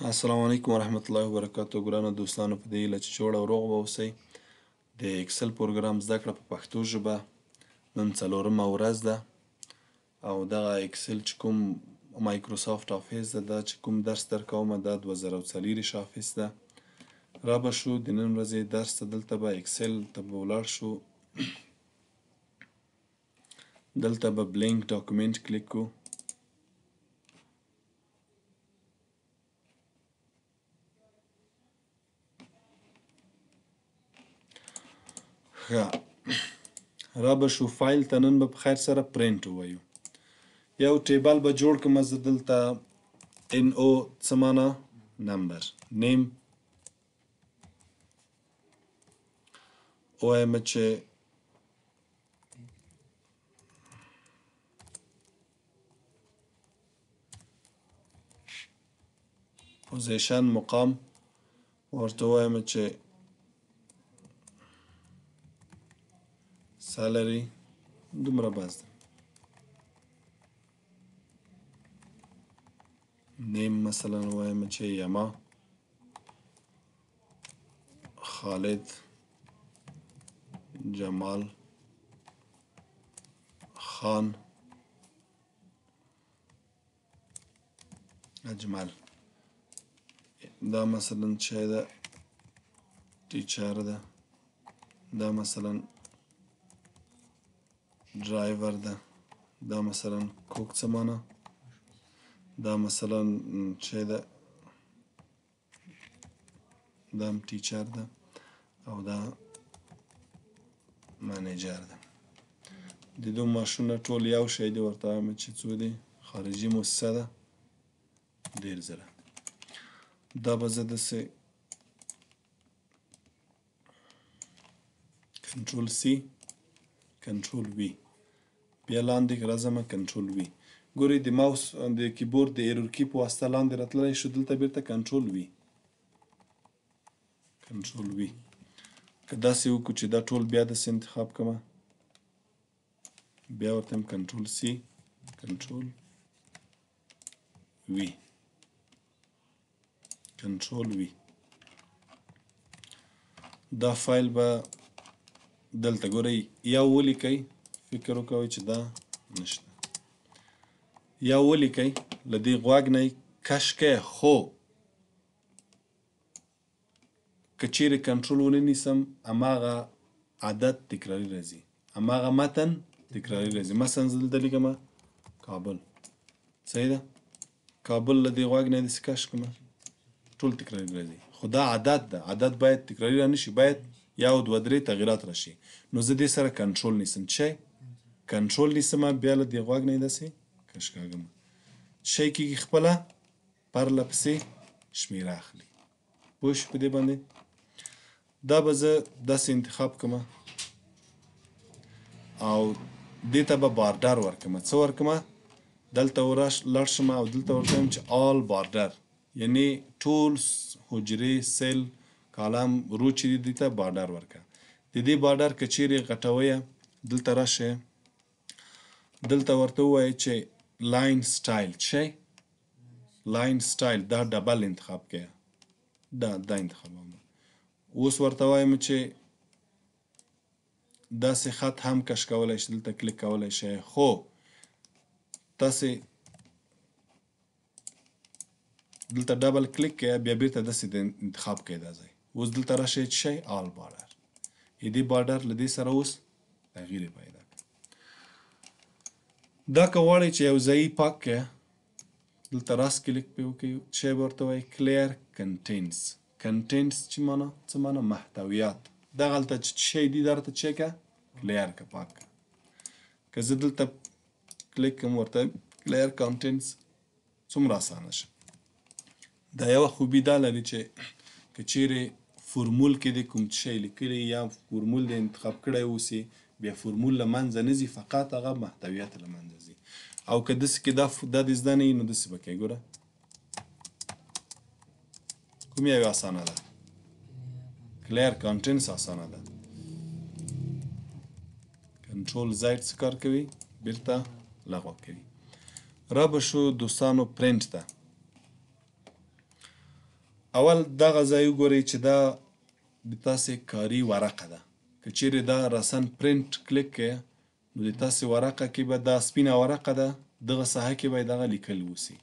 السلام علیکم ورحمت الله وبرکاته ګرانو دوستانو په دې هیله چې جوړ او روغ واوسئ. د اکسل پروګرام زده کړه په پښتو ژبه نن څلورمه ورځ ده او دغه اکسل چې کوم مایکروسافټ آفیس ده، دا چې کوم درس درکوم دا 2024 آفیس ده. را به شو د نن ورځې درس ته. دلته به اکسل ته به ولاړ شو، دلته به بلینک ډاکومنټ کلیک کو. ښه، را به شو فایل ته. نن به په خیر سره پرینټ ووایو. یو table به جوړ کړم زه دلته. ان او څه معنا؟ نمبر. name وایم چې position مقام، ورته وایم چې salary دومره بس ده. name مثلا وایم چې یما، خالد، جمال، خان، اجمل. دا مثلا چې ده teacher ده، دا مثلا ډرایور ده، دا مثلا cook څه معنا، دا مثلا چې ده دا هم teacher ده او دا manager ده. د دوه معاشونه ټول یو شی دی. ورته وایم چې څو دی؟ خارجي موسسه ده، ډېر زره. دا به زه داسې کنټرول سی کنټرول وی، بیا لاندې راځم کنټرول وی. ګورئ، د ماوس د کیبورډ د arrow key په واسطه لاندې راتللی شو. دلته بیرته کنټرول وی، کنټرول وی. که داسې وکړو چې دا ټول بیا داسې انتخاب کړم، بیا ورته هم کنټرول سی کنټرول وی کنټرول وی. دا فایل به دلته ګورئ یو ولیکئ، فکر وکوئ چې دا نشته. یو ولیکئ، له دې غوږ نه یې کش کړئ، خو که چیرې کنټرول ونه نیسم هماغه عدد تکراري راځي، هماغه متن تکراري راځي. مثلا زه دلته لیکم کابل، صحیح ده؟ کابل له دې غوږ نه داسې کش کړم، ټول تکراري راځي. خو دا عدد ده، عدد باید تکراري را نشي، باید یو دوه درې تغیرات راشي. نو زه دې سره کنټرول نیسم، چې کنټرول نیسم بیا له دې غوږ نه داسې کش کاږم، شی کېږي خپله پرله پسې شمېره اخلي. پوه شو په دې باندې؟ دا به زه داسې انتخاب کړم او دې ته به border ورکړم. څه ورکړم؟ دلته لاړ شم او دلته ورته وایم چې all border، یعنی ټول حجرې، cell، column، row چې دي دې ته border ورکړه. د دې border که چیرې غټوی، دلته راشئ، دلته ورته ووایئ چې line style. څه line style؟ دا double انتخاب کړئ، دا انتخابوم. اوس ورته وایم چې داسې خط هم کش کولی شئ، دلته کلیک کولی شئ، خو تاسې دلته double click کړئ، بیا بیرته داسې د انتخاب کړئ دا ځای. اوس دلته راشئ چې شئ all border، دې border له دې سره اوس تغییر پیدا کړ. دا که غواړئ چې یو ځای پاک کړئ، دلته راست کلیک پې وکړئ، چې به ورته وایي clear contents. contents چې معنا څه معنا؟ محتویات. دغلته چې شی دي درته چې که clear که پاک که. که زه دلته کلیک کوم ورته clear contents، څومره اسانه شه. دا یوه خوبي دا لري چې که چیرې فرمول کې دې کوم شی لیکلی یا فرمول دې انتخاب کړی اوسي، بیا فرمول له منځه نه ځي، فقط هغه محتویات له منځه ځي. او که داسې کې دا دې زده نه وي، نو داسې به کوې. ګوره کوم یو اسانه ده؟ clear contents اسانه ده. کنټرول Z څه کار کوي؟ بیرته لغوه کوي. را به شو دوستانو پرینټ ته. اول دغه ځای وګورئ چې دا د تاسې کاري ورقه ده. که چیرې دا راسن پرنټ کلیک کړئ نو د تاسې ورقه کې به دا سپینه ورقه ده، دغه ساحه کې به دغه لیکل وسی.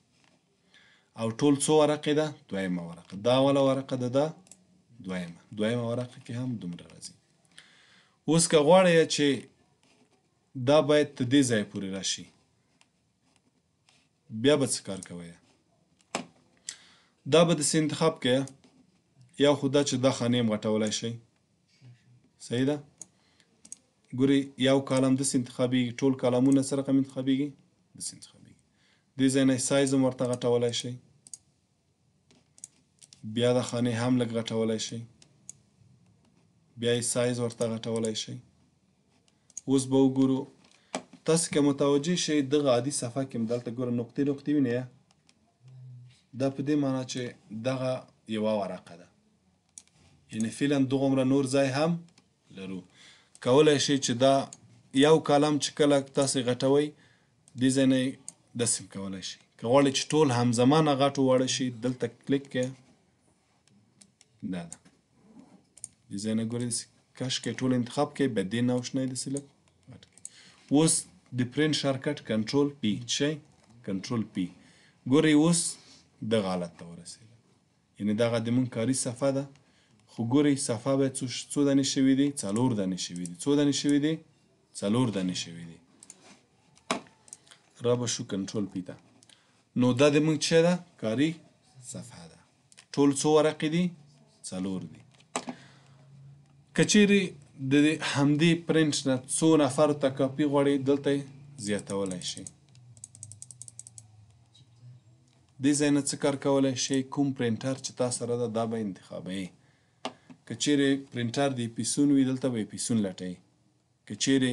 او ټول څو ورقې ده؟ دویمه ورقه. دا اوله ورقه ده، دا دویمه. دویمه ورقه کې هم دومره راځي. اوس که غواړئ چې دا باید تر دې ځای پورې راشي، بیا به څه کار کوئ؟ دا به داسې انتخاب کړئ، یو خو دا چې دا خانې هم غټولی شئ، صحیح ده؟ ګورئ یو کالم داسې انتخابېږي، ټول کالمونه څه رقم انتخابېږي؟ داسې انتخابېږي. دې ځای نه سایز هم ورته غټولی شئ، بیا د خانې هم لږ غټولی شئ، بیا یې سایز ورته غټولی شئ. اوس به وګورو، تاسې که متوجه شئ دغه عادي صفحه کې هم دلته ګوره نقطې نقطې وینئ، دا په دې معنا چې دغه یوه ورقه ده، یعنې فعلا دغومره نور ځای هم لرو. کولی شئ چې دا یو کالم چې کله تاسې غټوئ دې ځای نه یې داسې هم کولی شئ. که غواړئ چې ټول همزمانه غټ وواړه شي دلته کلیک کړئ، دا ده، دې ځای نه ګورئ داسې کش کړئ، ټول انتخاب کړئ، بیا دې نه وشنئ داسې لږ غټ کړئ. اوس د پرنټ شارټکټ کنټرول پی شئ، کنټرول پی، ګورئ اوس دغه حالت ته ورسېده، یعنې دغه د موږ کاري صفحه ده. خو ګورئ صفحه به څو دانې شوې دي؟ څلور دانې شوې دي. څو دانې شوې دي؟ څلور دانې شوې دي. را به شو کنټرول پی ته. نو دا د موږ څه ده؟ کاري صفحه ده. ټول څو ورقې دي؟ څلور دي. که چیرې د همدې پرنټ نه څو نفر ته کاپي غواړئ دلته یې زیاتولی شئ. دې ځای نه څه کار کولی شئ؟ کوم پرنټر چې تا سره ده دا به انتخابوي. که چیرې پرنټر د ایپیسون وي دلته به ایپیسون لټوي، که چیرې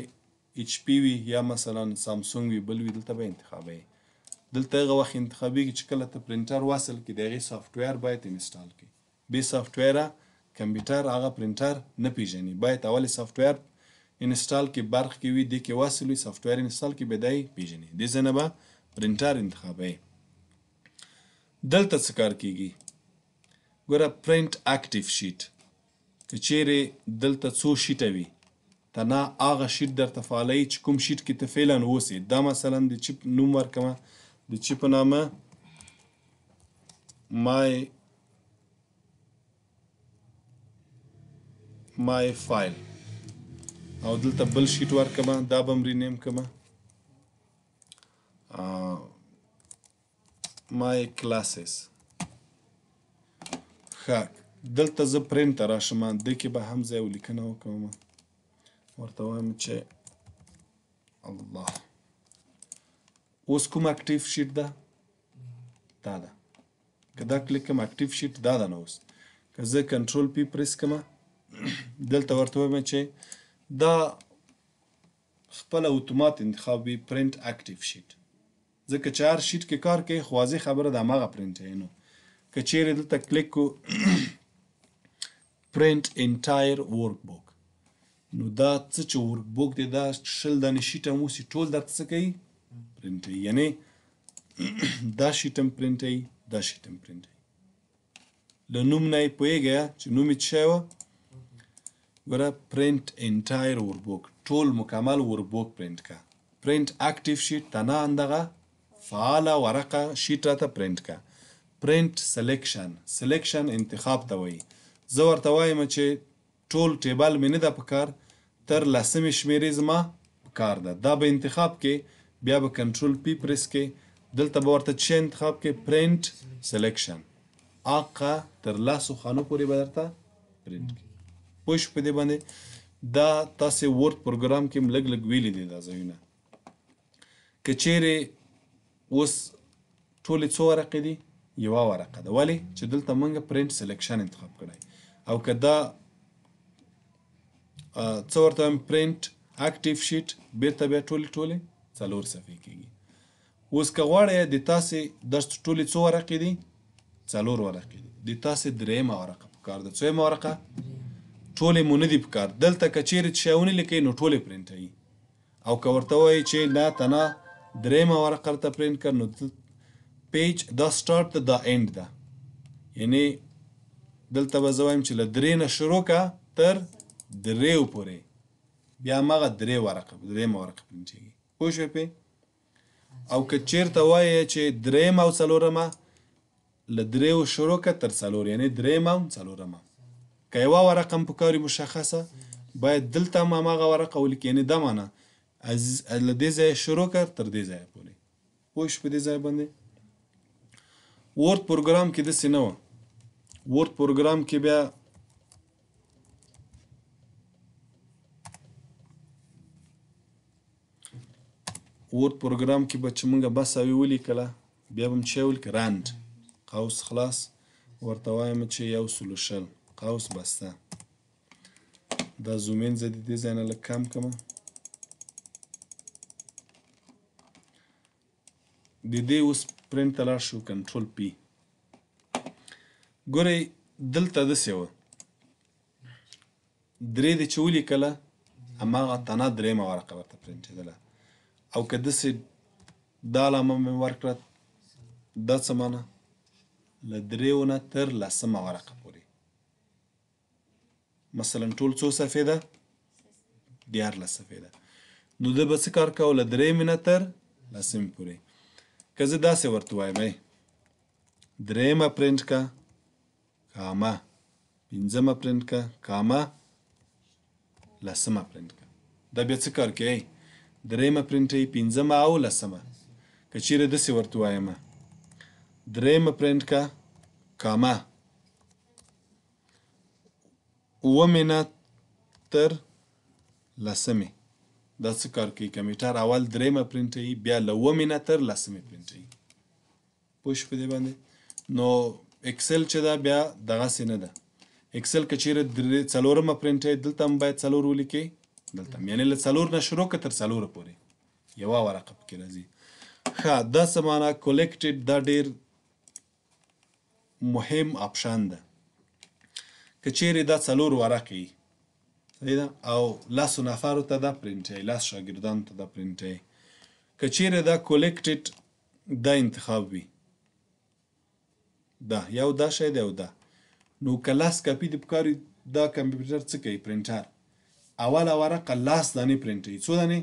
ایچ پی وي یا مثلا سامسونګ وي بل وي دلته به انتخابوي. دلته هغه وخت انتخابېږي چې کله ته پرنټر وصل کړې د هغې سافټویر باید انسټال کړې. بې سافټویره کمپیوټر هغه پرنټر نه پیژني، باید اول سافټویر انسټال کړې، برق کې وي دې کې وصل وي، سافټویر انسټال کړې بیا دی پیژني. دې ځای نه به پرنټر انتخابوي. دلته څه کار کیږي؟ ګوره پرنټ اکټیو شیټ، که چیرې دلته څو شیټه وي تنها هغه شیټ درته فعالوي چې کوم شیټ کې ته فعلا اوسې. دا مثلا د چی نوم ورکومه، د چی په نامه مای فایل، او دلته بل شیټ ورکومه، دا به هم رینیم کړم مای کلاسز. ښه دلته زه پرنټ ته راشم، دې کې به هم زه یو لیکنه وکړم، ورته وایم چې الله اوس کوم اکټیو شیټ ده؟ دا ده. که دا کلیک کړم اکټیو شیټ دا ده. نو اوس که زه کنټرول پی پریس کړم دلته ورته وایم چې دا خپله اتومات انتخاب وي پرنټ اکټیو شیټ، ځکه چې هر شیټ کې کار کوي خو واضح خبره ده هماغه پرنټ یې. نو که چیرې دلته کلیک کو پرنټ انټایر ورک بوک، نو دا څه چې ورک بوک دی دا 20 دانې شیټ هم اوسي ټول درته څه کوي؟ پرنټوي. یعنې دا شیټ هم پرنټوي، دا شیټ هم پرنټوي. له نوم نه یې پوهېږئ چې نوم یې څه شی و؟ ګوره پرنټ انټایر ورک بوک، ټول مکمل ورک بوک پرنټ که. پرنټ اکټیو شیټ تنها همدغه فعاله ورقه شیټ راته پرنټ که. پرنټ سلیکشن، سلیکشن انتخاب ته وایي. زه ورته وایم چې ټول ټیبل مې نه ده پکار، تر لسمې شمېرې زما پکار ده. دا به انتخاب کې، بیا به کنټرول پی پریس کې، دلته به ورته څه انتخاب کې؟ پرنټ سلیکشن، هغه تر لسو خانو پورې به درته پرنټ کړي. پوه شو په دې باندې؟ دا تاسې ورډ پروګرام کې هم لږ لږ ویلي دي دا ځایونه. که چیرې اوس ټولې څو ورقې دي؟ یوه ورقه ده. ولې؟ چې دلته موږ پرنټ سلیکشن انتخاب کړی. او که دا څه ورته وایم پرنټ اکټیو شیټ، بیرته بیا ټولې ټولې څلور صفحې کېږي. اوس که غواړئ د تاسې دا ټولې څو ورقې دي؟ څلور ورقې دي. د تاسې درېیمه ورقه پکار ده. څویمه ورقه؟ ټولې مو نه دي پکار. دلته که چیرې څه شی ونه لیکئ نو ټولې پرنټوي. او که ورته وایي چې نه تنها درېیمه ورقه راته پرنټ کړه، نو پیج دا سټارټ ده دا اند ده، یعنی دلته به زه وایم چې له درې نه شروع که تر دریو پورې، بیا هماغه درې ورقه، درېیمه ورقه پرنټېږي. پوه شوې پې؟ او که چیرته وایې چې درېیمه او څلورمه، له دریو شروع که تر څلور، یعنی درېیمه او څلورمه. که یوه ورقه هم پکار وي مشخصه، باید دلته هم هماغه ورقه ولیکې، یعنی دا معنا له دې ځایه شروع که تر دې ځایه پورې. پوه شو په دې ځای باندې؟ وورد پروګرام کې داسې نه وه. وورد پروګرام کې بیا وورد پروګرام کې به چې مونږ مساوي ولیکله، بیا به چې ولیک رند قوس خلاص، ورته وایم چې 120 قوس بسته. دا زومین زه د دې ځای نه لږ کم کړم. د دې اوس پرنټ ته لاړ شو، کنټرول پی. ګورئ دلته داسې وه، درې دې چې ولیکله هماغه تنه درېیمه ورقه ورته پرنټېدله. او که داسې دا علامه مې ورکړه، دا څه معنا؟ له دریو نه تر لسمه ورقه پورې. مثلا ټول څو صفحې ده؟ 13 صفحې ده. نو ده به څه کار کوه؟ له درېیمې نه تر لسمې پورې. که زه داسې ورته وایم، درېیمه پرنټ که کامه، پنځمه پرنټ که کامه، لسمه پرنټ که، دا بیا څه کار کوي؟ درېیمه پرنټوي، پنځمه او لسمه. که چیرې داسې ورته وایم، درېیمه پرنټ که کامه، اوومې نه تر لسمې، دا څه کار کوي؟ کمپیوټر اول درېیمه پرنټوي، بیا له اوومې نه تر لسمې پرنټوي. پوه شو په دې باندې؟ نو اکسل چې ده بیا دغسې نه ده. اکسل که چیرې څلورمه پرنټوي، دلته هم باید څلور ولیکې، دلته هم، یعنې له څلور نه شروع که تر څلورو پورې یوه ورقه پکې راځي. ښه، دا څه معنا؟ کولیکټډ دا ډېر مهم آپشن ده. که چیرې دا څلور ورقې صحیح ده او لسو نفرو ته دا پرنټوي، لس شاګردانو ته دا پرنټوي، که چیرې دا کولیکټډ دا انتخاب وي، دا یو دا شی دی او دا، نو که لس کاپي دې پکار وي، دا کمپیوټر څه کوي؟ پرنټر اوله ورقه لس دانې پرنټوي. څو دانې؟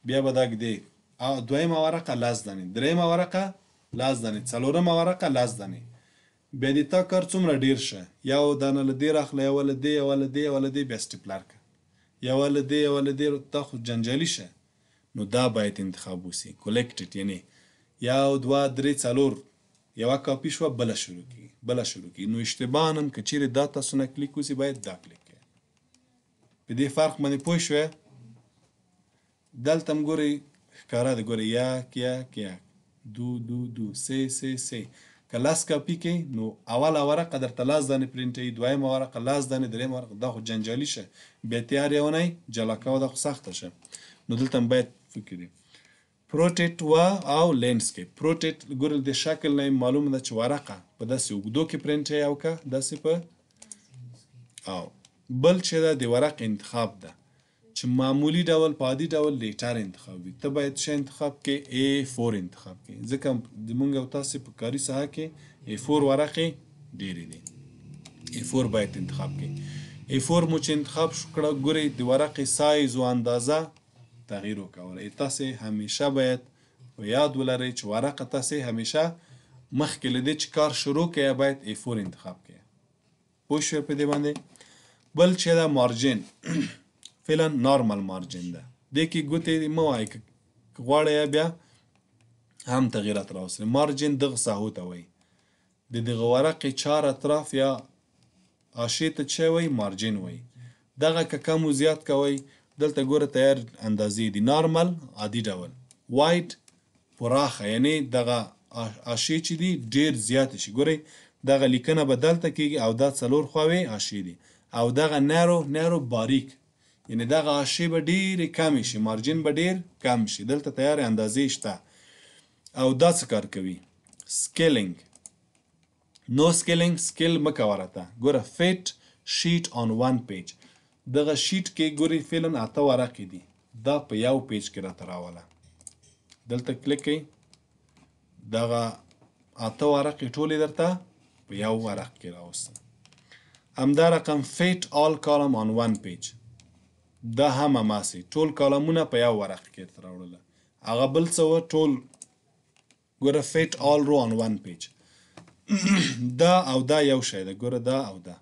بیا به دا ږدې، دویمه ورقه لس دانې، درېیمه ورقه لس دانې، څلورمه ورقه لس دانې. بیا د تا کار څومره ډېر شه، یو دانه له دې راخله، یوه له دې، یوه له دې، یوه له دې، بیا سټیپلر که، یوه له دې، یوه له دې، تا خو جنجالي شه. نو دا باید انتخاب وسي کولیکټډ، یعنی یو دوه درې څلور، یوه کاپي شوه بله شروع کیږي، بله شروع کیږي. نو اشتباه هم که چیرې دا تاسو نه کلیک وسي، باید دا کلیک کړئ. په دې فرق باندې پوه شوې؟ دلته هم ګورئ ښکاره ده، ګورئ یک یک یک، دو دو دو، سه سه سه. که لس کاپي کې، نو اوله ورقه درته لس دانې پرنټوي، دویمه ورقه لس دانې، درېیمه ورقه، دا خو جنجالي شه، بیا تیار یو نه جلا کوه، دا خو سخته شه. نو دلته هم باید فکر وي. پروټیټ و او لینډسکیپ. پروټیټ ګورئ د شکل نه یې معلومه ده چې ورقه په داسې اوږدو کې پرنټوي او که داسې په او بل چې ده د ورق انتخاب ده چې معمولي ډول په عادي ډول لیټر انتخاب وي. ته باید څه انتخاب کې؟ ای فور انتخاب کې، ځکه زمونږ او تاسې په کاري ساحه کې ای فور ورقې ډېرې دي. ای فور باید انتخاب کې. ای فور مو چې انتخاب شو کړه، ګورئ د ورقې سایز او اندازه تغییر وکولی. تاسې همیشه باید په یاد ولرئ چې ورقه تاسې همیشه مخکې له دې چې کار شروع کړئ باید ای فور انتخاب کړئ. پوه شوئ په دې باندې؟ بل چې ده مارجن، فعلا نارمل مارجن ده. دې کې ګوتې مه وایئ، که غواړئ بیا هم تغییرات راوستئ. مارجن دغه ساحو ته وایي، د دغه ورقې چار اطراف یا حاشیې ته څه وایي؟ مارجن وایي. دغه که کم و زیات کوئ، دلته ګوره تیار اندازې دي. نارمل عادي ډول، وایډ پراخه، یعنی دغه حاشیې چې دي ډېر زیاتې شي. ګورئ دغه لیکنه به دلته کېږي او دا څلور خواوې حاشیې دي. او دغه نارو، نارو باریک، یعنی دغه حاشیې به ډېرې کمې شي، مارجن به ډېر کم شي. دلته تیارې اندازې شته. او دا څه کار کوي؟ سکیلینګ، نو سکیلینګ، سکیل مه کوه راته. ګوره فیټ شیټ آن ون پیج، دغه شیټ کې ګوري فعلا 8 ورقې دي، دا په یو پیج کې راته راوله. دلته کلیک کړئ، دغه 8 ورقې ټولې درته په یو ورق کې راوسته. همدا رقم fit all column on one page، دا هم هماسې ټول کالمونه په یو ورق کې راوړله. هغه بل څه وه، ټول ګوره fit all row on one page. دا او دا یو شی ده، ګوره دا او دا،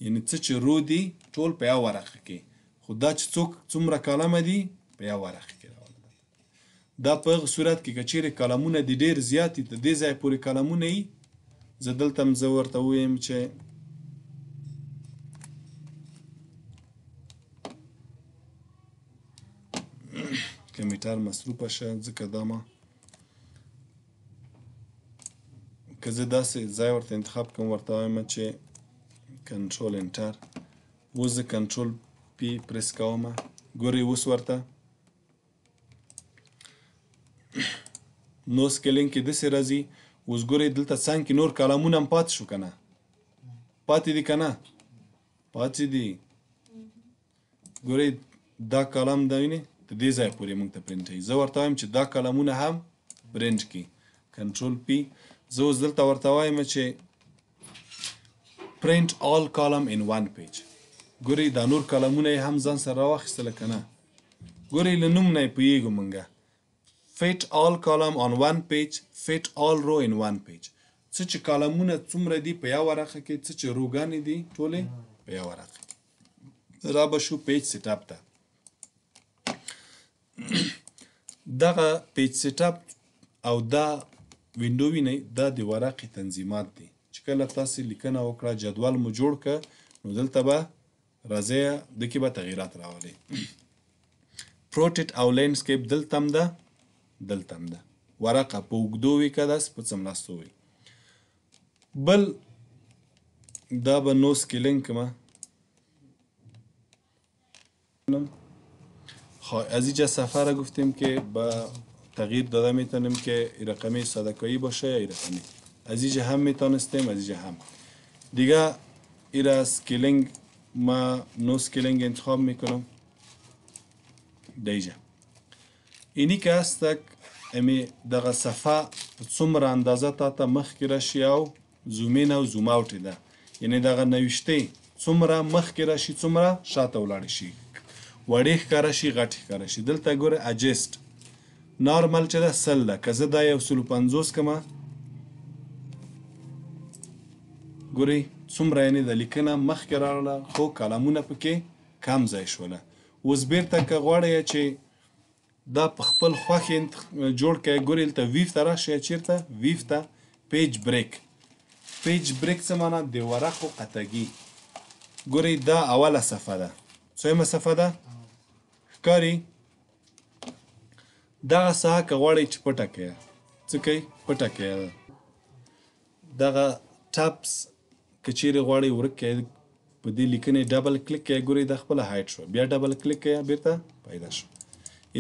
یعنی څه چې row دي ټول په یو ورق کې، خو دا چې څوک څومره کالمه دي په یو ورق کې راوړل. دا په هغه صورت کې که چیرې کالمونه دي ډېر زیات دي، تر دې ځای پورې کالمونه یي، زه دلته هم زه ورته ووایم چې کمپیوټر مصروفه شه، ځکه دا ما که زه داسې ځای ورته انتخاب کوم، ورته وایم چې control enter، اوس زه control P press کوم، ګورئ اوس ورته no scaling کې داسې راځي. اوس ګورئ دلته څنګ کې نور کالمونه هم پاتې شو که نه؟ پاتې دي که نه؟ پاتې دي. ګورئ دا کالم دا وینئ د دې ځای پورې موږ ته پرنټ کوي. زه ورته وایم چې دا کالمونه هم پرنټ کړي، control P. زه اوس دلته ورته وایم چې print all column in one page. ګورئ دا نور کالمونه یې هم ځان سره راواخیستله که نه؟ ګورئ له نوم نه یې پوهېږو موږ. fit all column on one page، fit all row in one page. څه چې کالمونه څومره دي په یو ورقه کې، څه چې row ګانې دي ټولې په یو ورقه کې. را به شو page setup ته. دغه page setup او دا window وینئ، دا د ورقې تنظیمات دي چې کله تاسې لیکنه وکړه، جدول مو جوړ که، نو دلته به راځئ دکې به تغیرات راولئ. portrait او landscape دلته هم ده، دلته هم ده. ورقه په اوږدو وي که داسې په څملاستو وي. بل دا به no scaling کمه. خب از اینجا صفحه را گفتیم که با تغییر داده میتونیم که ای رقمی سادهکایی باشه یا ای رقمی. از اینجا هم میتونستیم، از اینجا هم. دیگه ایرا scaling ما no scaling انتخاب میکنم. دیجا اینی که هستک امی دغه صفحه په څومره اندازه تا ته مخکې راشي او zoom in او zoom out ده، یعنی دغه نوشتې څومره مخکې راشي څومره شاته ولاړې شي، وړې ښکاره شي غټې ښکاره شي. دلته ګوره adjust normal چې ده 100 ده، که زه دا 150 کمه ګورئ څومره یعنی د لیکنه مخکې راغله خو کلمونه پکې کم ځای شوله. اوس بیرته که غواړئ چې دا په خپل خوښې جوړ کړئ، ګورئ دلته view ته راشئ، چېرته view ته page break. page break څه معنا؟ د ورقو قطعګي. ګورئ دا اوله صفحه ده، څویمه صفحه ده ښکاري؟ دغه ساحه که غواړئ چې پټه کړئ، څه کوئ؟ پټه کړئ. دغه tabs که چیرې غواړئ ورک کړئ، په دې لیکنې double click کړئ، ګورئ دا خپله hide شوه، بیا double click کړئ بیرته پیدا شو.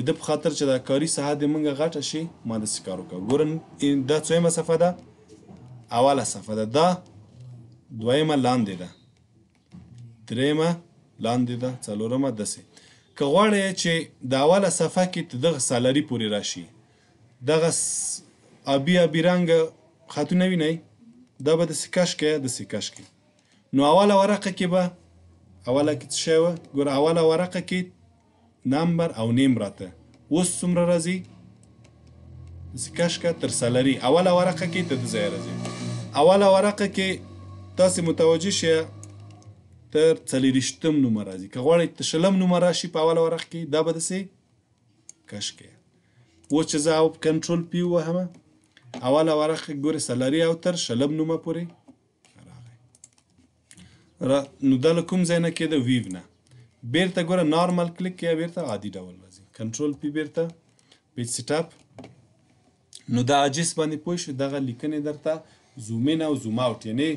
د په خاطر چې دا کاري ساحه دې موږ غټه شي، ما داسې کار وکړ. ګورئ دا څویمه صفحه ده؟ اوله صفحه ده، دا دویمه لاندې ده، درېیمه لاندې ده، څلورمه داسې. که غواړئ چې د اوله صفحه کې ته دغه salary پورې راشي، دغه آبي آبي رنګ خطونه وینئ، دا به داسې کش کړئ، داسې کش کړئ. نو اوله ورقه کې به اوله کې څه شی وه؟ ګوره اوله ورقه کې number او name راته، اوس څومره راځي؟ داسې کش کړه تر salary. اوله ورقه کې تر دې ځایه راځي. اوله ورقه کې تاسې متوجه شئ تر 24 نومه راځي. که غواړئ تر 20 نومه راشي په اوله ورقه کې، دا به داسې کش کړئ. اوس چې زه او control P ووهم، اوله ورقه کې ګورئ salary او تر 20 نومه پورې راغی. نو دا له کوم ځای نه کېده؟ view نه. بیرته ګوره normal click کړئ، بیرته عادي ډول راځي. control P بیرته page setup. نو دا adjust باندې پوه شو، دغه لیکنې درته zoom in او zoom out، یعنی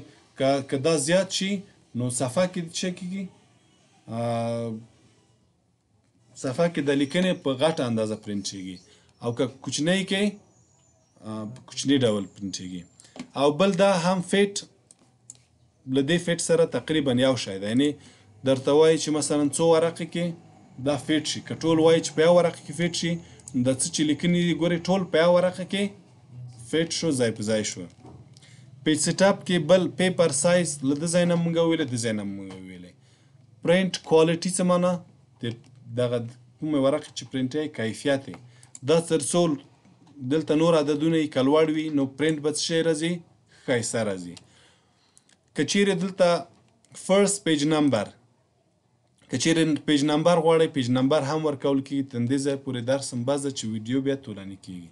که دا زیات شي نو صفحه کې څه کېږي؟ صفحه کې د لیکنې په غټه اندازه پرنټ کېږي، او که کوچنی کې په کوچني ډول پرنټ کېږي. او بل دا هم fit له دې fit سره تقریبا یو شی دی، یعنی درته وایي چې مثلا څو ورقې کې دا fit شي. که ټول وایي چې په یو ورقه کې fit شي، نو دا څه چې لیکنې دي ګورئ ټول په یو ورقه کې fit شو، ځای په ځای شو. پیج سیټ اپ کې بل پیپر سایز له د ځای نه مونږ ویلې، د ځای نه مونږ ویلې. پرنټ کوالټي څه معنا؟ د دغه کومې ورقې چې پرنټ یې کیفیت یې دا تر څو دلته نور عددونه یې که لوړ وي نو پرنټ به څه شی راځي؟ ښایسته راځي. که چیرې دلته فرست پیج نمبر، که چیرې پیج نمبر غواړئ پیج نمبر هم ورکول کیږي. تر دې ځای پورې درس هم بس ده چې ویډیو بیا طولاني کیږي.